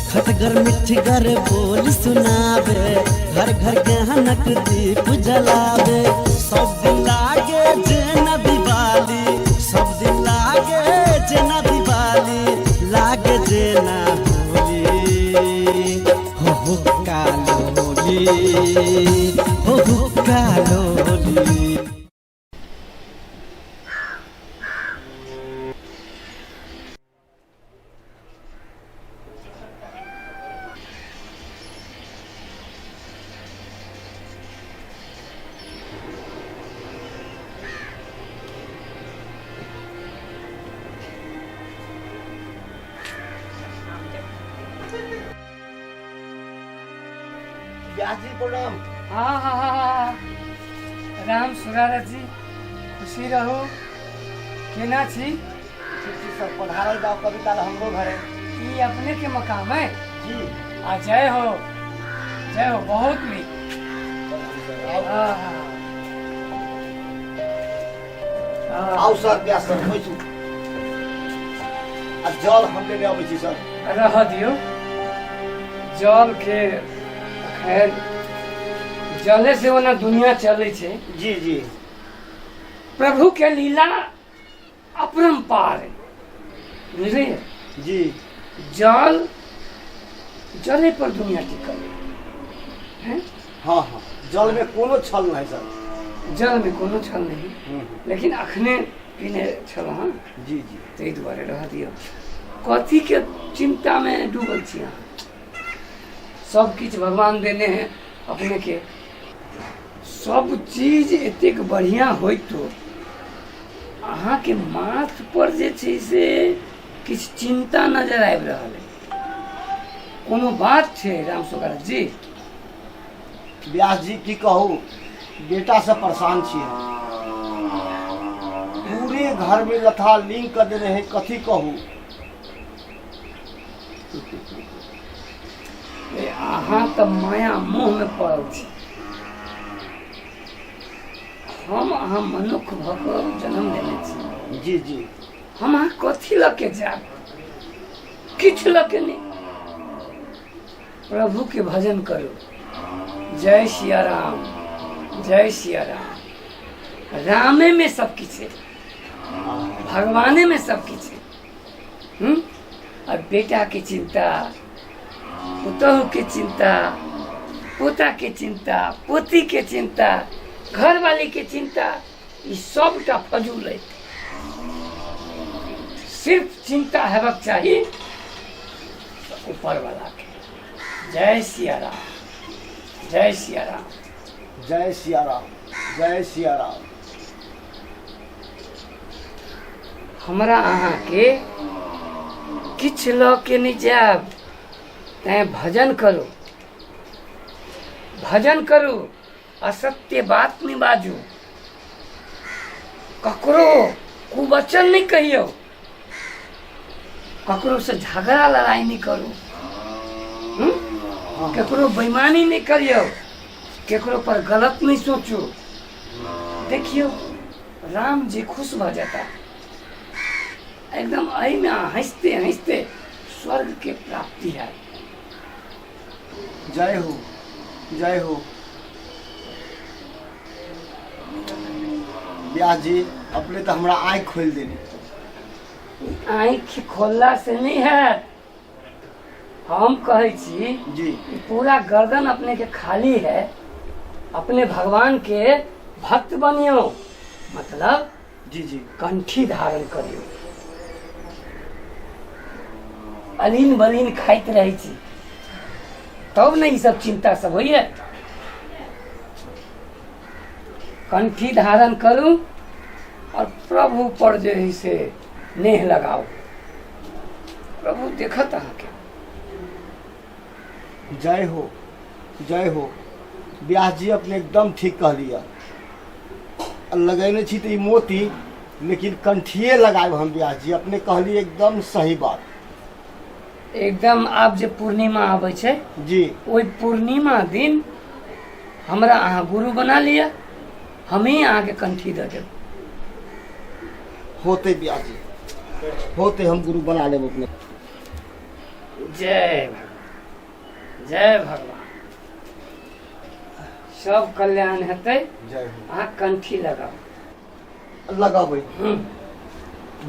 खटगर मिठगर बोल सुनावे, घर घर ज्ञानक दीप जलावे। सब दिन लागे जेना दिवाली, सब दिन लागे जेना दिवाली, लागे जेना होली। हो हो कालोली, हो हो कालोली। व्यास जी प्रणाम। हाँ हाँ हाँ हाँ, राम सुरारथ जी, खुशी रहू। केना छी? ठीक छी सर, पधारल जाओ कभी काल हमरो घरे। ई अपने के मकाम है? जी। आ जय हो, जय हो, बहुत नीक। आउ। हाँ, हाँ। हाँ। आउ सर, व्यास सर, बैसू। आ जल हम लेने अबै छी सर। रह दियौ जल के, खैर जले से ओना दुनिया चलै छै। जी जी। प्रभु के लीला अपरम्पार है, बुझलियै? जी। जल, जले पर दुनिया टिकल है। हाँ हाँ, जल में कोनो छल नहीं सर। जल में कोनो छल नहीं। लेकिन अखने पीने छल। हाँ। जी जी। ताहि दुआरे रह दियौ। कथीके चिन्तामे डूबल छी अहाँ? सब किछु भगवान देने हैं अपने के। सब चीज एतेक बढ़िआँ होइतो अहाँके माथ पर जे छै से किछु चिन्ता नजर आबि रहल है। कोनो बात छै राम सुगर जी? व्यास जी, की कहू, बेटा से परेशान छी हम। पूरे घर में लथा लिंग कर देने है, कथी कहू। अहाँ तऽ माया मोहमे पड़ल छी। हम अहाँ मनुख भऽ कऽ जन्म लेने छी। जी जी। हम अहाँ कथी लऽ के जायब? किछु लऽ के नहि। प्रभु के भजन करू, जय सिया राम, जय सिया राम। रामे में सब किछु है, भगवाने में सब किछु है। हम्म? और बेटा के चिंता, पुतहु के चिंता, पोता के चिंता, पोती के चिंता, घरवाली के चिंता, ई सबटा फजूल है। सिर्फ चिंता हेबाक चाही ऊपर वाला के। जय सिया राम, जय सिया राम। जय सिया राम, जय सिया राम। हमरा अहाँके किछु लऽ के नहि जायब, तैँ भजन करू, भजन करू। असत्य बात नहि बाजू, ककरो कुवचन नहि कहियौ, ककरो से झगड़ा लड़ाई नहि करू, हम्म? ककरो बेईमानी नहि करियौ, ककरो पर गलत नहि सोचू। देखियौ, राम जी खुश भऽ जेता एकदम। एहिमे हँसिते हँसिते स्वर्ग के प्राप्ति है। जय हो, जय हो व्यास जी, अपने तो हमरा आँखि खोलि देली। आँखि खोलला से नहीं है, हम कहै छी जी कि पूरा गर्दन अपने के खाली है। अपने भगवान के भक्त बनियो, मतलब जी जी कंठी धारण करियो। अलीन बलीन खाइत रहै छी तब ने ई सब चिंता सब होइए। कंठी धारण करू और प्रभु पर जे है से नेह लगाओ। प्रभु देखत अहाँके। जय हो, जय हो व्यास जी, अपने एकदम ठीक कहलिए। लगेने छी तऽ ई मोती, लेकिन कंठिए लगायब हम। व्यास जी, अपने कहलिए एकदम सही बात। एकदम। आब जे पूर्णिमा आबै छै जी ओहि पूर्णिमा दिन हमरा अहाँ गुरु बना लिअ, हमही अहाँके कंठी दऽ देब। होते व्यास जी, होते, हम गुरु बना लेब अपने। जय भगवान। जय भगवान, सब कल्याण हेतै। जय हो। अहाँ कंठी लगाउ। लगाबै।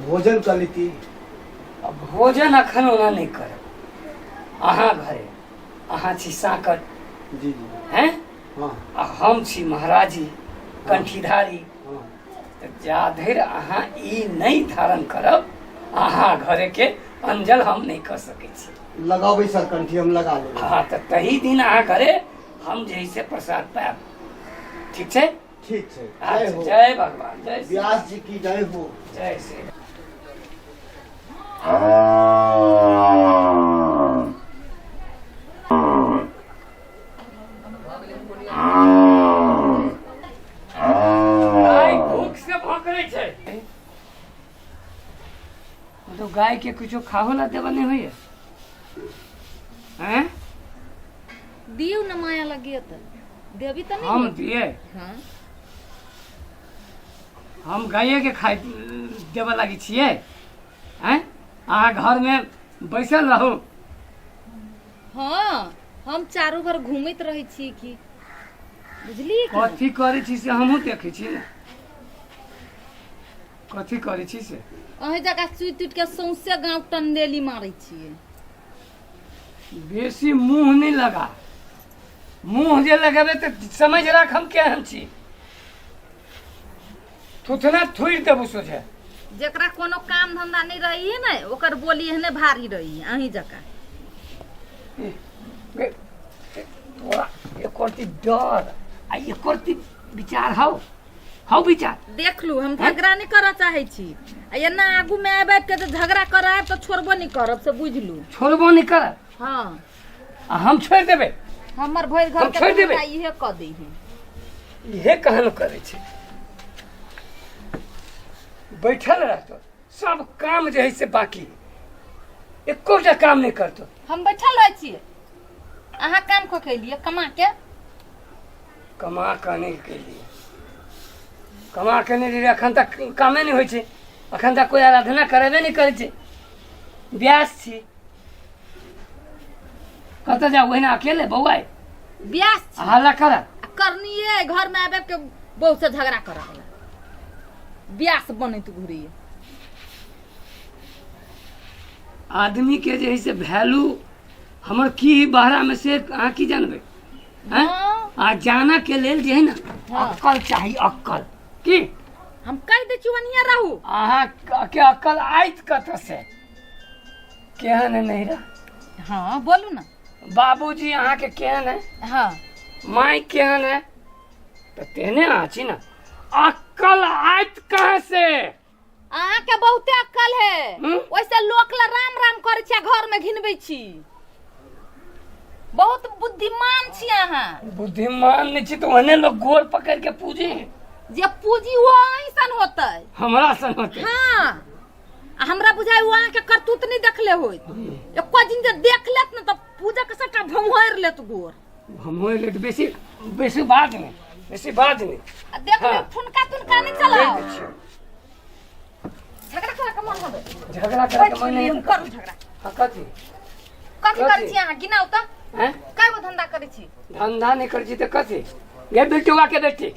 भोजन कऽ लेती। आ भोजन अखन ओना नहि करब अहाँ घरे, अहाँ छी साकर। जी जी। हैं? हाँ। आ हम छी महाराजी कंठीधारी। हाँ। तऽ जा धरि अहाँ ई नहि धारण करब, अहाँ घरे के अंजल हम नहि कऽ सकै छी। लगाबै सर, कंठी हम लगा लेबै। हाँ, तऽ तही दिन अहाँ घरे हम जे है से प्रसाद पायब। ठीक छै? ठीक छै। जय हो। जय भगवान, जय श्री व्यास जी की जय हो। जय श्री। गाय भूख से भौंकरै छै तो गाय के कुछो खाहो ला देबा नहीं होइए हैं? दियौ ने, माया लगिए तऽ देबी तऽ हम नहीं। दिए? हाँ। हम गाये के खाइ देबऽ लागी छियै हैं? अहाँ घरमे बैसल रहू। हाँ, हम चारू भर घूमैत रहै छी की बुझलियै कि नहि? कथी करै छी से हमहूँ देखै छी ने, कथी करै छी से। अहीं जकाँ सुति उठि के सौंसे गाँव टंडेली मारै छियै। बेसी मुँह नहि लगा। मुँह जे लगेबै तऽ समझ राख हम केहन छी। थुथना थुरि देबू सोझे। जेकरा कोनो काम धंधा नहि रही है ने, ओकर बोली एहने भारी रही है अहीं जकाँ। गे, तोरा एको रत्ती डर आ एको रत्ती विचार हौ? हौ विचार? देख लू, हम झगड़ा नहि करऽ चाहै छी आ एना आगू मे आबि आबि के जे झगड़ा करऽ आयब तऽ छोड़बो नहि करब, से बुझि लू। छोड़बो नहि करब? हाँ। आ हम छोड़ि देबै? हमर भरि घर हम के छोड़ि देबै? धंधा इहे कऽ दै है। इहे कहन करै छै, बैठल रहतो, सब काम जे है से बाकी, एकोटा काम नहि करतो। हम बैठल रहै छियै, अहाँ काम कऽ के एलियै कमा के। कमा कऽ नहि केलियै, कमा के नहि लेलियै। अखन तक कामे नहि होइ छै, अखन तक कोइ आराधना करेबे नहि करै छै। व्यास छी, कतऽ जाउ ओहिना अकेले बौआइ? ब्यास छी। हल्ला कर आ करनिये घर में आबि के बहू से झगड़ा करऽ वाला ब्यास बनैत घुरैये। आदमी के जे है से वैल्यू हमर की बहरा में से अहाँ की जानबै हैं? हाँ। आ जाना के लेल जे है ना, हाँ। अक्कल चाही, अक्कल की। हम कहि दै छी, ओनिये रहू। अहाँ के अक्कल आयत कतऽ से? केहन है नैहरा? हाँ, बोलू ना। बाबूजी अहाँके केहन है? हाँ। माय केहन है? तऽ तेहने अहाँ छी ने। अक्कल आयत कहाँ से? अहाँ के बहुते अक्कल है। हम्म? ओइसे लोक ला राम राम करै छी आ घर में घिनबै छी। बहुत बुद्धिमान छी अहाँ। बुद्धिमान नहीं छी तो ओहने लोग गोर पकड़ के पूजे। जे पूजी वो अहीं होतै। हमरा सन होतै? हाँ, आ हमरा बुझाइ ओ अहाँके करतूत नहि देखले होइत। एको दिन जे देख लेत ने तऽ पूजा के सबटा भमोरि लेत गोर। भमोरि लेत। बेसी बेसी बात नहीं, बेसी बात नहीं। आ देख ले। हाँ। फुनका तुनका नहीं चलाओ। देख छियौ। झगड़ा करे के मन होबे? झगड़ा करे के मन नहीं। हम करू झगड़ा? हाँ, कथी? कथी कथी? करै छी अहाँ, गिनाउ तऽ। हैं? कय गो धंधा करै छी? धंधा नहीं करै छी तऽ कथी गे बिल्टुआ के बेटी?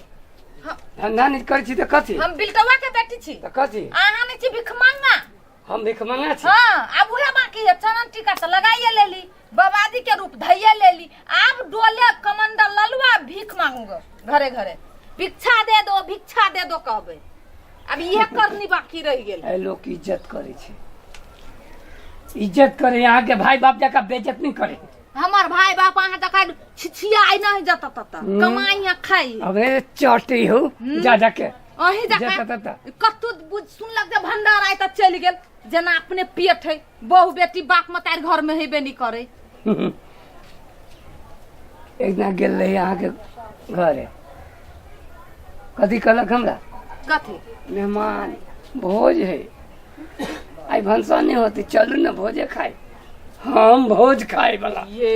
हाँ। धंधा नहीं करै छी तऽ कथी? हम बिलटवा के बेटी छी? तऽ कथी? अहाँ नहीं छी भिखमंगा? हम भिखमंगा छी? हाँ, आब उहे बाकी है। चनन टीका तऽ लगाइए लेली, बबादी के रूप धैये लेली, आब डोले कमंडल ललुआ भीख मांगूंगा, घरे घरे भिक्षा दे दो, भिक्षा दे दो कहबै। आब इहे करनी बाकी रहि गेल। ए लोक इज्जत करै छै, इज्जत करे। यहाँ के भाई बाप जका बेइज्जत नहीं करे। हमर भाई बाप अहाँ जका छिछियाइ नहीं जत तत। कमाई आ खाई। अबे चटी हो जा जाके। अहीं जका जत तत। कतौ बुझ सुनलक जे भंडार आइ तऽ चलि गेल, जेना अपने पेट है, बहु बेटी बाप मतारि घर में हेबे नहीं करे। एक दिना गेल रही अहाँके घरे, कथी कहलक हमरा? कथी? मेहमान भोज है आइ, भनसा नहीं होती, चलू ने भोजे खाए। हम भोज खाए वाला? ये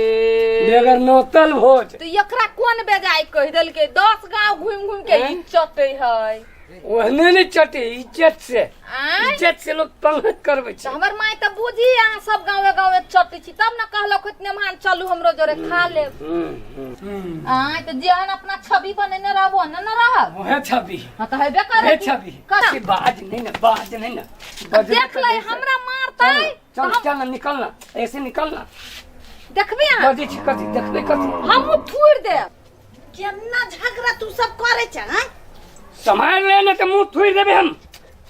बेगर नोतल भोज? तो एकरा कोन बेजाय कहि देलकै? 10 गांव घुमि घुमि के हैं? ई चटै है। ओहने नहि चटे इज्जत से। आँय? इज्जत से लोग पंगत करबै तऽ छै। हमर माय तऽ बुझी अहाँ सब गाँवे गाँवे चटै छी, तब ने कहलक इतने महान चलू हमरो जोरे खा लेब। हम्म, हम्म। आँय, तऽ जेहन अपना छवि बनेने रहब ओहने ने रहब। ओहे छवि। हाँ तऽ हेबे करे हे की। छवि करा। से बाज नहीं ना, बाज नहीं ना। बजबे देख तऽ ले नहीं छै। हमरा मारतै। चल तऽ हम चल ना, निकल ना, ऐसे निकल ना। देखबी अहाँ। बजै छी कथी देखबै कथी? हमहूँ थूरि देब। केना झगड़ा तू सब करे छ हैं? सम्हार ले ना तऽ मुंह थुरि देबै हम।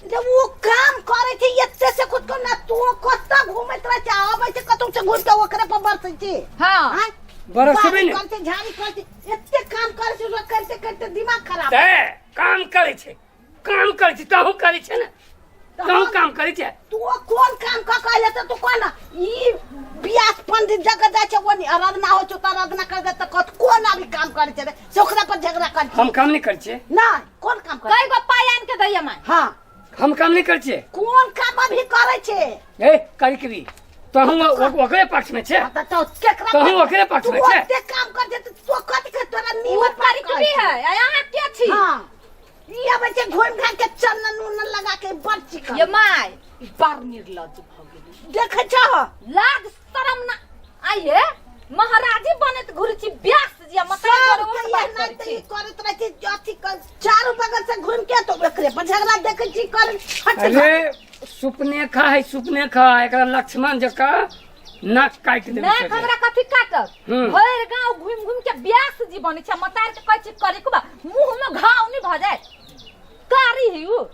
जब वो काम करे छै एते से खुद को ना तू कत्ता घूमैत रहे छै, आबै छै कतौ से घूम के ओकरे पर बरसै छै। हाँ। आँय? बरसबै बारी ने। करै छै, झाड़ी करै छै, एते काम करे छै, ओकरा करते करते दिमाग खराब। ते काम करै छै, काम करै छै, तहु करै छै ने, तहु काम करै छै। तू कोन काम क कहले त तू कोन ई बियाह पंडित जगह जाइ छै, ओनी आराधना होइ छै, त आराधना कर दे त कत कोन अभी काम करे छै रे से ओकरा पर झगड़ा कर। हम काम नहीं करै छियै। नहीं, कोन काम करे? कई गो पाई आनि के दैया माय। हाँ। हम काम नहीं करै छियै। कोन काम अभी करे छै? ए करी तहु ओकरे पक्ष में छै। हाँ, त तो केकरा? तहु ओकरे पक्ष में तू छै। ओते काम कर दे त तू कथि के तोरा उ नीमन परिकबी है आ अहाँ के छी? हाँ, ई अबै छै घुमि घाम के चंदन उनन लगा के बड़ चिकन। ये my, बड़ निर्लज्ज भऽ गेली। देखै छह? लाज शरम ना आइए, महाराजी बनैत घुरै छी व्यास जी आ मताई सब घरे के उठ बात एना करै तऽ छी। ई करैत रहै छै, अथी चारू बगल से घुमि के तो ओकरे पर झगड़ा देखै छी कर। हट। अरे सुपने खा है, सुपने खा, एकरा लक्ष्मण जकाँ नाक काटि देबै। नाक हमरा कथी काटत? भरि गाँव घुमि घुमि के व्यास जी बनै छै, मतार के कहै छी करिकबा, मुँह में घाव नहि भऽ जाय? कारी है उ।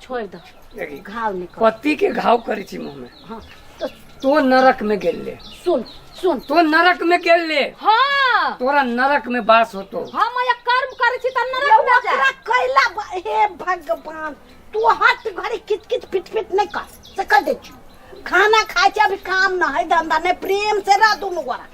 छोड़ि दह। देखी, घाव नहि कर। पति के घाव करै छी मुँह में। हाँ तो तो नरक में गेल ले। सुन सुन, तो नरक में गेल ले। हाँ, तोरा नरक में बास होतो। हम एक कर्म करै छी तऽ नरक में ओकरा जाय। कैला हे भगवान, तू हट घड़ी किच किच पिट पिट नहीं कर से कह दे छी। खाना खाय छै अभी, काम न है धंधा नहीं, प्रेम से रह दुनू गोरा।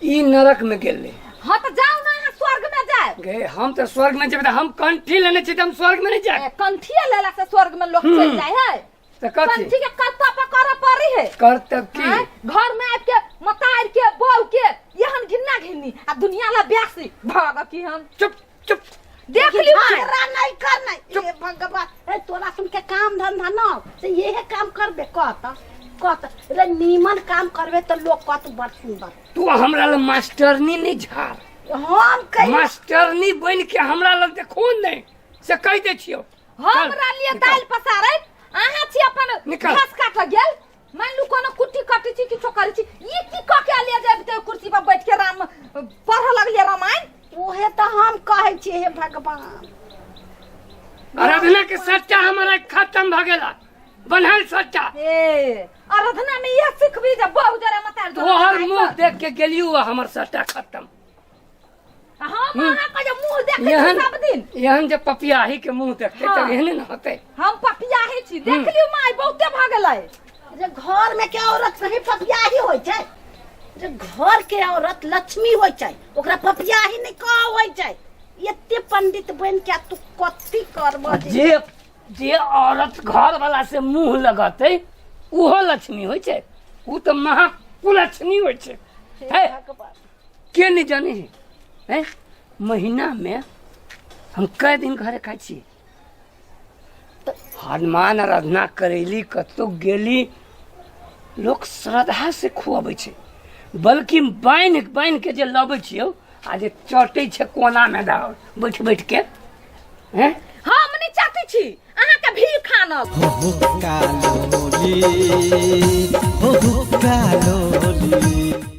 ई नरक में गेल ले। हाँ तऽ जाउ ने अहाँ स्वर्ग में जाय। गे, हम तऽ स्वर्ग में जेबै तऽ हम कंठी लेने छी तऽ हम स्वर्ग में नहीं जाय। ए, कंठिए लेला से स्वर्ग में लोग चलि जाय है? तऽ कथी कंठी के कर्तव्य करऽ पड़ी है। कर्तव्य की? आँय? घर में आबि के मतार के बहू के एहन घिन्ना घिन्नी आ दुनिया ला ब्यासी भाग की हम। चुप चुप। देख लियौ माय। झगड़ा नहीं करना। हे भगवान, ए तोरा सुन के काम धंधा न से यहे काम करबे कहत कहत रे, नीमन काम करबे तो लोग कहत बड़ सुंदर। तू हमरा लग मास्टरनी नहीं झाड़। हम कहि मास्टरनी बन के हमरा लग देखो नहीं से कहि दै छियौ। हमरा लिए निकाल। दालि पसारैत अहाँ छी अपन निकाल। घास काटऽ गेल। मान लू कोनो कुट्टी कटै छी, किछो करै छी, ई की कऽ के लिए जाबि तऽ कुर्सी पर बैठ के राम पढ़ऽ लगलियै रामायण। उहे तऽ हम कहै छियै, हे भगवान। आराधना के सट्टा हमारा खत्म भ गेला, बन्हल सट्टा। ए आराधना में यह सिखबी जे बहु जरा मतार जोरा तोहर खाइ मुंह कर। देख के गेलियो हमर सट्टा खत्म। हम अहाँ के जे मुंह देखै छी एहन सब दिन एहन जे पपियाही के मुंह देखते हाँ। तऽ एहने न होतै। हम पपियाही छी? देख लियौ माय, बहुते भऽ गेलै। जे घर में के औरत नहीं पपियाही होइ छै? जे घर के औरत लक्ष्मी होइ छै, ओकरा पपियाही नहीं कह होइ छै। एते पंडित बन के तू कथी करबह? जे जे औरत घर वाला से मुंह लगतै उहो लक्ष्मी होइ छै, उ तऽ महा कुलक्ष्मी होइ छै। हे है भगवान, के नहीं जाने है? हैं? महीना में हम कई दिन घरे खाइ छी। हनुमान आराधना करेली, कतौ गेली, लोक श्रद्धा से खुआबै छै, बल्कि बान्हि बान्हि के जे लबै छियौ आ जे चटै छै कोना मे दाओ बैठ बैठ के हैं। हम नहि चाहै छी अहाँके भीख आनल। हो हुक्का लोली, हो हुक्का लोली।